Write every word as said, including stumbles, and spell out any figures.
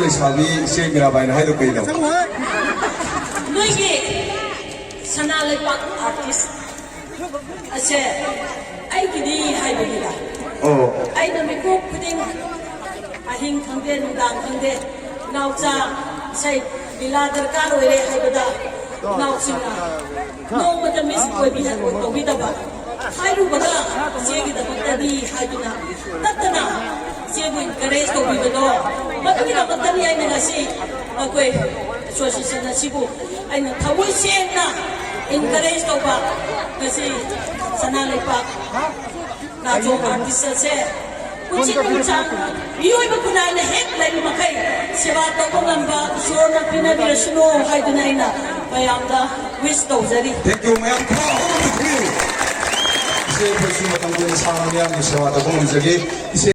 ꯂꯩꯁꯥꯕꯤ ꯏꯆꯦ ꯃꯤꯔꯥꯕꯥꯏꯅ ꯍꯥꯏꯗꯣ ꯀꯩꯅꯣ? ꯅꯣꯏꯒꯤ ꯁꯅꯥ ꯂꯩꯄꯥꯛ ꯑꯥꯔꯇꯤꯁ ꯑꯁꯦ ꯑꯩꯒꯤꯗꯤ ꯍꯥꯏꯕꯅꯤꯗ꯫ ꯑꯣ꯫ ꯑꯩꯅ ꯃꯤꯀꯨꯞ ꯈꯨꯗꯤꯡ, ꯑꯍꯤꯡ ꯈꯪꯗꯦ, ꯅꯨꯡꯗꯥꯡ ꯈꯪꯗꯦ, ꯏꯅꯥꯎꯆꯥ ꯏꯁꯩ ꯂꯤꯂꯥ ꯗꯔꯀꯥꯔ ꯑꯣꯏꯔꯦ ꯍꯥꯏꯕꯗ ꯏꯅꯥꯎꯁꯤꯡꯅ ꯅꯣꯡꯃꯇ ꯃꯤꯁ ꯑꯣꯏꯕꯤ-, ꯇꯧꯕꯤꯗꯕ꯫ ꯍꯥꯏꯔꯨꯕꯗ ꯏꯆꯦꯒꯤꯗꯃꯛꯇꯗꯤ ꯍꯥꯏꯗꯨꯅ ꯅꯠꯇꯅ ꯏꯆꯦꯕꯨ ꯏꯟꯀꯔꯦꯖ ꯇꯧꯕꯤꯕꯗꯣ, ꯃꯗꯨꯒꯤꯗꯃꯛꯇꯅꯤ ꯑꯩꯅ ꯉꯁꯤ ꯑꯩꯈꯣꯏ ꯑꯦꯁꯣꯁꯤꯌꯦꯁꯟ ꯑꯁꯤꯕꯨ ꯑꯩꯅ ꯊꯃꯣꯏ ꯁꯦꯡꯅ ꯏꯟꯀꯔꯦꯖ ꯇꯧꯕ꯫ ꯉꯁꯤ ꯁꯅꯥ ꯂꯩꯄꯥꯛ ꯅꯥꯆꯣꯝ ꯑꯥꯔꯇꯤꯁ ꯑꯁꯦ ꯄꯨꯟꯁꯤ ꯅꯨꯡꯁꯥꯡꯅ ꯃꯤꯑꯣꯏꯕ ꯈꯨꯟꯅꯥꯏꯅ ꯍꯦꯛ ꯂꯩꯕ ꯃꯈꯩ ꯁꯦꯕꯥ ꯇꯧꯕ ꯉꯝꯕ ꯏꯁꯣꯔꯅ ꯄꯤꯅꯕꯤꯔꯁꯅꯨ ꯍꯥꯏꯗꯨꯅ ꯑꯩꯅ ꯃꯌꯥꯝꯗ ꯋꯤꯁ ꯇꯧꯖꯔꯤ꯫ Thank you, ꯃꯌꯥꯝ ꯈꯔ ꯍꯧꯅ ꯊꯝꯕꯤꯌꯨ꯫ ꯏꯆꯦ ꯑꯩꯈꯣꯏꯁꯨ ꯃꯇꯝ ꯀꯨꯏꯅ ꯁꯥꯡꯅ ꯃꯤꯌꯥꯝꯒꯤ ꯁꯦꯕꯥ ꯇꯧꯕ ꯉꯝꯖꯒꯦ꯫ ꯏꯆꯦ